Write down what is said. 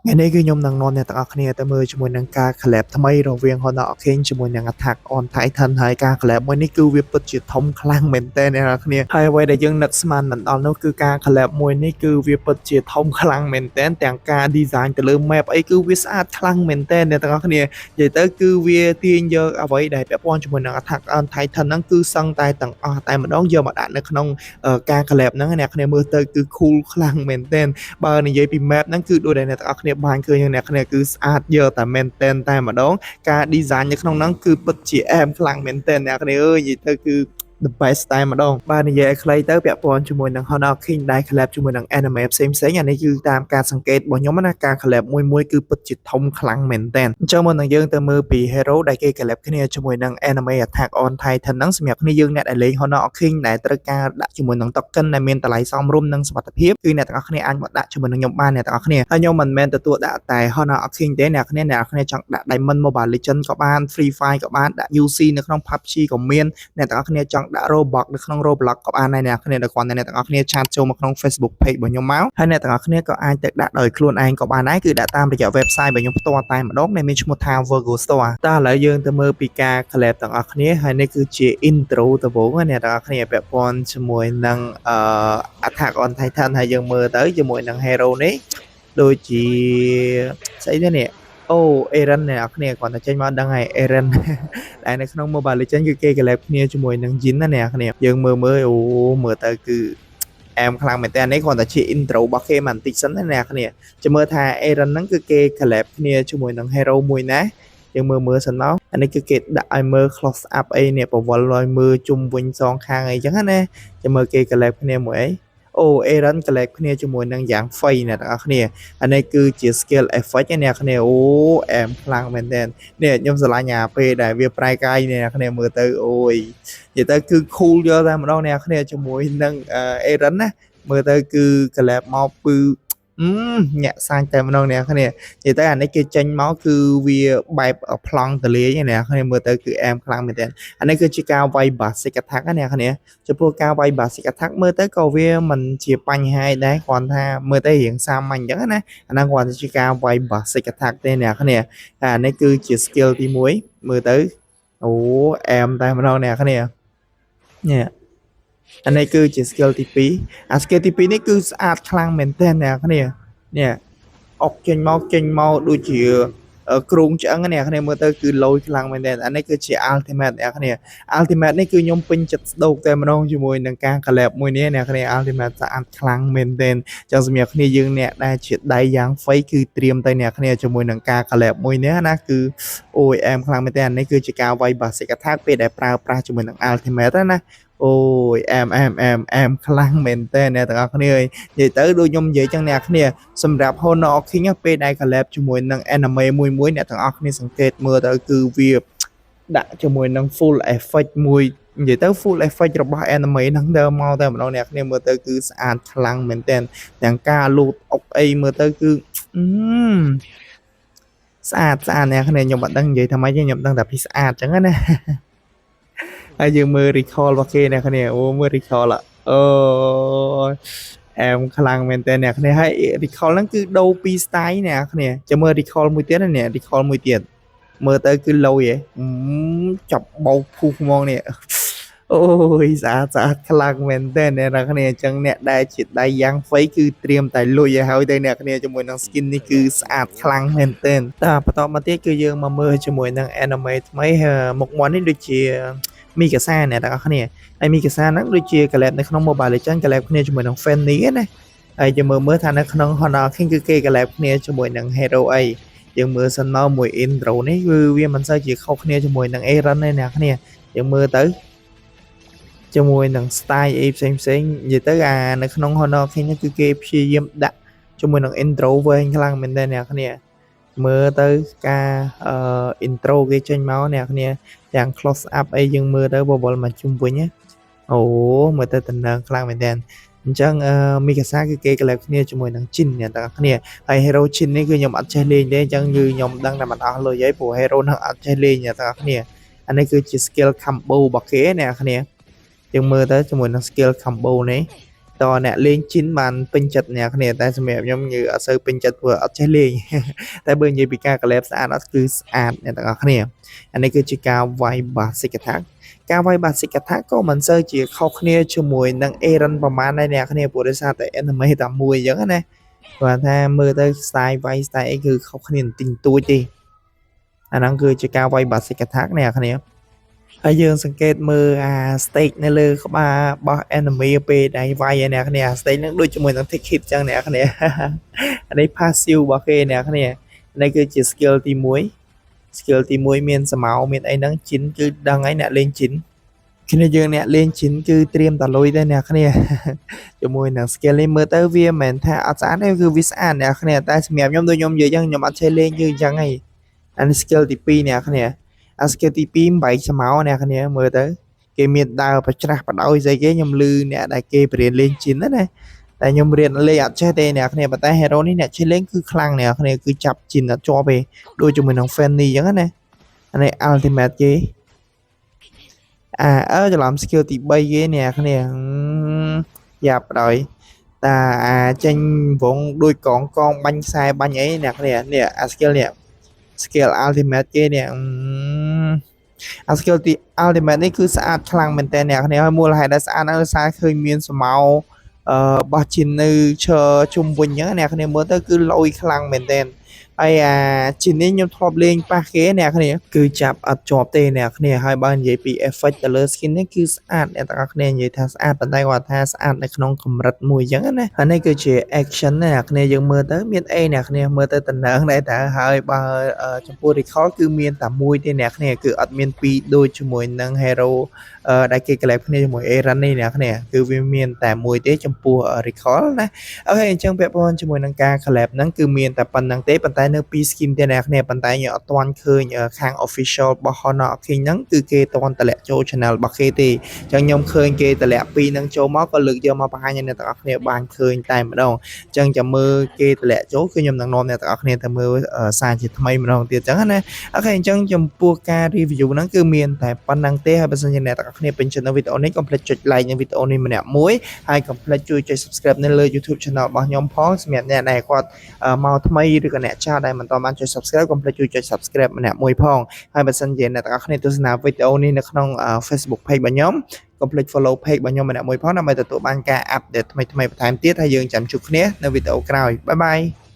ថ្ងៃនេះគឺខ្ញុំនឹងនាំអ្នកទាំងអស់គ្នាទៅមើលជាមួយនឹងការ collab ថ្មីរវាង Honor of King ជាមួយនឹង Attack on Titan ហើយការ collab មួយនេះគឺវាពិតជាធំខ្លាំងមែនទែនអ្នកទាំងអស់គ្នាហើយអ្វីដែលយើងនឹកស្មានមិនដល់នោះគឺការ collab មួយនេះគឺវាពិតជាធំខ្លាំងមែនទែនទាំងការ design ទៅលើ map អីគឺវាស្អាតខ្លាំងមែនទែនអ្នកទាំងអស់គ្នានិយាយទៅគឺវាទាញយកអ្វីដែលពាក់ព័ន្ធជាមួយនឹង Attack on Titan ហ្នឹងគឺសឹងតែទាំងអស់តែម្ដងយកមកដាក់នៅក្នុងការ collab ហ្នឹងអ្នកគ្នាមើលទៅគឺ cool ខ្លាំងមែនទែន បើនិយាយពី map ហ្នឹងគឺដូចដែលអ្នកទាំងអស់គ្នាបានឃើញអ្នកគ្នាគឺស្អាតយកតែមែនតែនតែម្ដងការ design នៅក្នុងហ្នឹងគឺពិតជាអែមខ្លាំងមែនទែនអ្នកគ្នាអើយនិយាយទៅគឺ the best តែម្ដងបាទនិយាយឲ្យខ្លីទៅពាក់ព័ន្ធជាមួយនឹង Honor King ដែល collab ជាមួយនឹង anime ផ្សេងផ្សេងៗអានេះគឺតាមការសង្កេតរបស់ខ្ញុំណាការ collab មួយមួយគឺពិតជាធំខ្លាំងមែនទែនអញ្ចឹងមុននឹងយើងទៅមើលពី hero ដែលគេ collab គ្នាជាមួយនឹង anime Attack on Titan ហ្នឹងសម្រាប់គ្នាយើងអ្នកដែលលេង Honor of King ដែលត្រូវការដាក់ជាមួយនឹង token ដែលមានតម្លៃសមរម្យនិងសុវត្ថិភាពគឺអ្នកទាំងអស់គ្នាអាចមកដាក់ជាមួយនឹងខ្ញុំបានអ្នកទាំងអស់គ្នាហើយខ្ញុំមិនមែនទទួលដាក់តែ Honor of King ទេអ្នកគ្នាអ្នកគ្នាចង់ដាក់ Diamond Mobile Legends ក៏បាន Free Fire ក៏បានដាក់ UC នៅក្នុង PUBG ក៏មានអ្នកទាំងអស់គ្នាចង់ដាក់ Robux នៅក្នុង Roblox ក៏បានដែរអ្នកគ្នាដែលគ្រាន់តែអ្នកទាំងអស់គ្នាchat ចូលមកក្នុង Facebook page របស់ខ្ញុំមកហើយអ្នកទាំងអស់គ្នាក៏អាចទៅដាក់ដោយខ្លួនឯងក៏បានដែរគឺដាក់តាមរយៈ website របស់ខ្ញុំផ្ទាល់តែម្ដងដែលមានឈ្មោះថា Virgo Store តើឥឡូវយើងទៅមើលពីការ collab ទាំងអស់គ្នាហើយនេះគឺជា intro ដំបូងណាអ្នកទាំងអស់គ្នាពាក់ព័ន្ធជាមួយនឹងអឺ Attack on Titan ហើយយើងមើលទៅជាមួយនឹង hero នេះដូចជាស្អីទេនេះអូ Eren អ្នកនរគ្នាគ្រាន់តែចេញមកដឹងហើយ Eren ដែលនៅក្នុង Mobile Legends គឺគេ collab គ្នាជាមួយនឹង Jin ណាអ្នកនរគ្នាយើងមើលមើលអូមើលទៅគឺអែមខ្លាំងមែនតើនេះគ្រាន់តែជា intro របស់គេមកបន្តិចសិនណាអ្នកគ្នាចាំមើលថា Eren ហ្នឹងគឺគេ collab គ្នាជាមួយនឹង hero មួយណាយើងមើលមើលសិនមកអានេះគឺគេដាក់ឲ្យមើល close up អីនេះបវលឲ្យមើលជុំវិញសងខាងអីចឹងណាចាំមើលគេ collab គ្នាមួយអី អូ Eren collab គ្នាជាមួយនឹងយ៉ាងហ្វៃអ្នកទាំងអស់គ្នាអានេះគឺជា skill effect ណាអ្នកគ្នាអូអែមខ្លាំងមែនទែននេះខ្ញុំស្រឡាញ់អាពេលដែលវាប្រែកាយអ្នកគ្នាមើលទៅអូយនិយាយទៅគឺ cool យកតែម្ដងអ្នកគ្នាជាមួយនឹង Eren ណាមើលទៅគឺ collab មកពឺអឺញាក់សាញ់តែម្ដងអ្នកគ្នានិយាយទៅអានេះគេចេញមកគឺវាបែបប្លង់តលាយអ្នកគ្នាមើលទៅគឺអែមខ្លាំងមែនទែនអានេះគឺជាការវាយ basic attack ណាអ្នកគ្នាចំពោះការវាយ basic attack មើលទៅក៏វាមិនជាបញ្ហាដែរគ្រាន់ថាមើលទៅរៀងសាមញ្ញអញ្ចឹងណាអាហ្នឹងគ្រាន់តែជាការវាយ basic attack ទេអ្នកគ្នាតែអានេះគឺជា skill ទី1មើលទៅអូអែមតែម្ដងអ្នកគ្នានេះអានេះគឺជា skill ទី2អា skill ទី2នេះគឺស្អាតខ្លាំងមែនទែនអ្នកគ្នានេះអុកចេញមកចេញមកដូចជាគ្រោងឆ្អឹងអ្នកគ្នាមើលទៅគឺលយខ្លាំងមែនទែនអានេះគឺជា ultimate អ្នកគ្នា ultimate នេះគឺខ្ញុំពេញចិត្តស្ដោកតែម្ដងជាមួយនឹងការ collab មួយនេះអ្នកគ្នា ultimate ស្អាតខ្លាំងមែនទែនចឹងសម្រាប់គ្នាយើងអ្នកដែលជាដៃយ៉ាងហ្វៃគឺត្រៀមទៅអ្នកគ្នាជាមួយនឹងការ collab មួយនេះណាគឺអូយអែមខ្លាំងមែនទែនអានេះគឺជាការវាយ basic attack ពេលដែលប្រើប្រាស់ជាមួយនឹង ultimate ណាអូយអែមអែមអែមអែមខ្លាំងមែនតើអ្នកទាំងអស់គ្នាអើយនិយាយទៅដូចខ្ញុំនិយាយចឹងអ្នកគ្នាសម្រាប់ Honor of King ពេលដែល collab ជាមួយនឹង anime មួយមួយអ្នកទាំងអស់គ្នាសង្កេតមើលទៅគឺវាដាក់ជាមួយនឹង full effect មួយនិយាយទៅ full effect របស់ anime ហ្នឹងទៅមកតែម្ដងអ្នកគ្នាមើលទៅគឺស្អាតខ្លាំងមែនទែនទាំងការលូតអុកអីមើលទៅគឺអឺស្អាតស្អាតអ្នកគ្នាខ្ញុំអត់ដឹងនិយាយថាម៉េចទេខ្ញុំដឹងតែពីស្អាតចឹងណាហើយយើងមើល recall របស់គេអ្នកគ្នាអូមើល recall អូអែមខ្លាំងមែនតើអ្នកគ្នាហើយ recall ហ្នឹងគឺដូរពី style អ្នកគ្នាចាំមើល recall មួយទៀតណានេះ recall មួយទៀតមើលទៅគឺលយហ៎ចាប់បោកភុះហ្មងនេះ អូយស្អាតស្អាតខ្លាំងមែនទែនអ្នកនរគ្នាអញ្ចឹងអ្នកដែលជាដៃយ៉ាងហ្វៃគឺត្រៀមតែលុយឲ្យហើយទៅអ្នកគ្នាជាមួយនឹង skin នេះគឺស្អាតខ្លាំងមែនទែនតើបន្តមកទៀតគឺយើងមកមើលជាមួយនឹង anime ថ្មីហើយមុខមាត់នេះដូចជាមីកាសាអ្នកទាំងអស់គ្នាហើយមីកាសាហ្នឹងដូចជា collab នៅក្នុង Mobile Legends collab គ្នាជាមួយនឹង Fanny ណាហើយយើងមើលមើលថានៅក្នុង Honor King គឺគេ collab គ្នាជាមួយនឹង Hero អីយើងមើលសិនមកមួយ intro នេះគឺវាមិនសូវជាខុសគ្នាជាមួយនឹង Eren ទេអ្នកគ្នាយើងមើលទៅជាមួយនឹង style អីផ្សេងផ្សេងនិយាយទៅអានៅក្នុង Honor King នេះគឺគេព្យាយាមដាក់ជាមួយនឹង intro វែងខ្លាំងមែនទែនអ្នកគ្នាមើលទៅការអឺ intro គេចេញមកអ្នកគ្នាទាំង close up អីយើងមើលទៅបវលមកជុំវិញណាអូមើលទៅតំណងខ្លាំងមែនទែនអញ្ចឹងអឺមីកាសាគឺគេ collab គ្នាជាមួយនឹងជីនអ្នកទាំងអស់គ្នាហើយ Hero ជីននេះគឺខ្ញុំអត់ចេះលេងទេអញ្ចឹងគឺខ្ញុំដឹងតែមិនអស់លុយហើយព្រោះ Hero ហ្នឹងអត់ចេះលេងអ្នកទាំងអស់គ្នាអានេះគឺជា skill combo របស់គេអ្នកគ្នាយើងមើលទៅជាមួយនឹង skill combo នេះ តអ្នកលេងជីនបានពេញចិត្តអ្នកគ្នាតែសម្រាប់ខ្ញុំគឺអត់សូវពេញចិត្តព្រោះអត់ចេះលេង តែបើនិយាយពីការ collab ស្អាតអត់គឺស្អាតអ្នកទាំងអស់គ្នាអានេះគឺជាការវាយ basic attack ការវាយ basic attack ក៏មិនសូវជាខុសគ្នាជាមួយនឹង Eren ប្រហែលដែរអ្នកគ្នាព្រោះដោយសារតែ anime តែមួយអញ្ចឹងណាគាត់ថាមើលទៅ style វាយ style អីគឺខុសគ្នាបន្តិចបន្តួចទេអាហ្នឹងគឺជាការវាយ basic attack អ្នកគ្នាហើយយើងសង្កេតមើលអា stack នៅលើក្បាលរបស់ enemy ពេលដែលវាយឯអ្នកគ្នាអា stack ហ្នឹងដូចជាមួយនឹង ticket ចឹងអ្នកគ្នា អានេះ passive របស់គេអ្នកគ្នានេះគឺជា skill ទី1 skill ទី1មានសមោមានអីហ្នឹងជីនគឺដឹងហើយអ្នកលេងជីនគ្នាយើងអ្នកលេងជីនគឺត្រៀមតលុយដែរអ្នកគ្នា ជាមួយនឹង skill នេះមើលទៅវាមិនមែនថាអត់ស្អាតទេគឺវាស្អាតអ្នកគ្នាតែសម្រាប់ខ្ញុំដូចខ្ញុំនិយាយចឹងខ្ញុំអត់ចេះលេងគឺអញ្ចឹងហីអានេះ skill ទី2អ្នកគ្នាអា skill ទី2បែកស្មោអ្នកគ្នាមើលទៅគេមានដើរប្រច្រាស់បដោយស្អីគេខ្ញុំលឺអ្នកដែលគេបរៀនលេងជីនណាណាតែខ្ញុំរៀនលេងអត់ចេះទេអ្នកគ្នាប៉ុន្តែ hero នេះអ្នកចេះលេងគឺខ្លាំងអ្នកគ្នាគឺចាប់ជីនអត់ជាប់ទេដូចជាមួយនឹង Fanny អញ្ចឹងណាអានេះ ultimate គេអាអើច្រឡំ skill ទី3គេអ្នកគ្នាយ៉ាប់ដោយតាអាចេញវងដូចកងកងបាញ់ខ្សែបាញ់អីអ្នកគ្នានេះអា skill នេះ skill ultimate គេនេះអា skill ទី ultimate នេះគឺស្អាតខ្លាំងមែនតើអ្នកគ្នាហើយមូលហេតុដែលស្អាតហ្នឹងដោយសារឃើញមានសមោអឺបោះជីននៅឈើជុំវិញអញ្ចឹងអ្នកគ្នាមើលទៅគឺលយខ្លាំងមែនតើហើយអាជីននេះខ្ញុំធ្លាប់លេងប៉ះគេអ្នកគ្នាគឺចាប់អត់ជាប់ទេអ្នកគ្នាហើយបើនិយាយពី effect ទៅលើ skin នេះគឺស្អាតអ្នកទាំងអស់គ្នានិយាយថាស្អាតប៉ុន្តែគាត់ថាស្អាតនៅក្នុងកម្រិតមួយអញ្ចឹងណាហើយនេះគឺជា action ណាអ្នកគ្នាយើងមើលទៅមានអីអ្នកគ្នាមើលទៅតំណឹងដែរតើហើយបើចំពោះ recall គឺមានតែមួយទេអ្នកគ្នាគឺអត់មានពីរដូចជាមួយនឹង hero ដែលគេ collab គ្នាជាមួយ Eren នេះអ្នកគ្នាគឺវាមានតែមួយទេចំពោះ recall ណាOK អញ្ចឹងពាក់ព័ន្ធជាមួយនឹងការ collab ហ្នឹងគឺមានតែប៉ុណ្្នឹងទេប៉ុន្តែនៅពីរ skin ទេអ្នកគ្នាប៉ុន្តែខ្ញុំអត់ទាន់ឃើញខាង official របស់ Honor of King ហ្នឹងគឺគេទាន់តម្លាក់ចូល channel របស់គេទេអញ្ចឹងខ្ញុំឃើញគេតម្លាក់ពីរហ្នឹងចូលមកក៏លើកយកមកបង្ហាញឲ្យអ្នកទាំងអស់គ្នាបានឃើញតែម្ដងអញ្ចឹងចាំមើលគេតម្លាក់ចូលគឺខ្ញុំនឹងនាំអ្នកទាំងអស់គ្នាទៅមើលសារជាថ្មីម្ដងទៀតអញ្ចឹងណាOK អញ្ចឹងចំពោះការ review ហ្នឹងគឺមានតែប៉ុណ្្នឹងទេហើយបើសិនជាអ្នកទាំងអស់គ្នាពេញចិត្តនៅវីដេអូនេះកុំភ្លេចចុច like នៅវីដេអូនេះម្នាក់មួយហើយកុំភ្លេចជួយចុច subscribe នៅលើ YouTube channel របស់ខ្ញុំផងសម្រាប់អ្នកដែលគាត់មកថ្មីឬក៏អ្នកចាស់ដែលមិនទាន់បានចុច subscribe កុំភ្លេចជួយចុច subscribe ម្នាក់មួយផងហើយបើសិនជាអ្នកទាំងអស់គ្នាទស្សនាវីដេអូនេះនៅក្នុង Facebook page របស់ខ្ញុំកុំភ្លេច follow page របស់ខ្ញុំម្នាក់មួយផងដើម្បីទទួលបានការ update ថ្មីៗបន្ថែមទៀតហើយយើងចាំជួបគ្នានៅវីដេអូក្រោយ bye bye.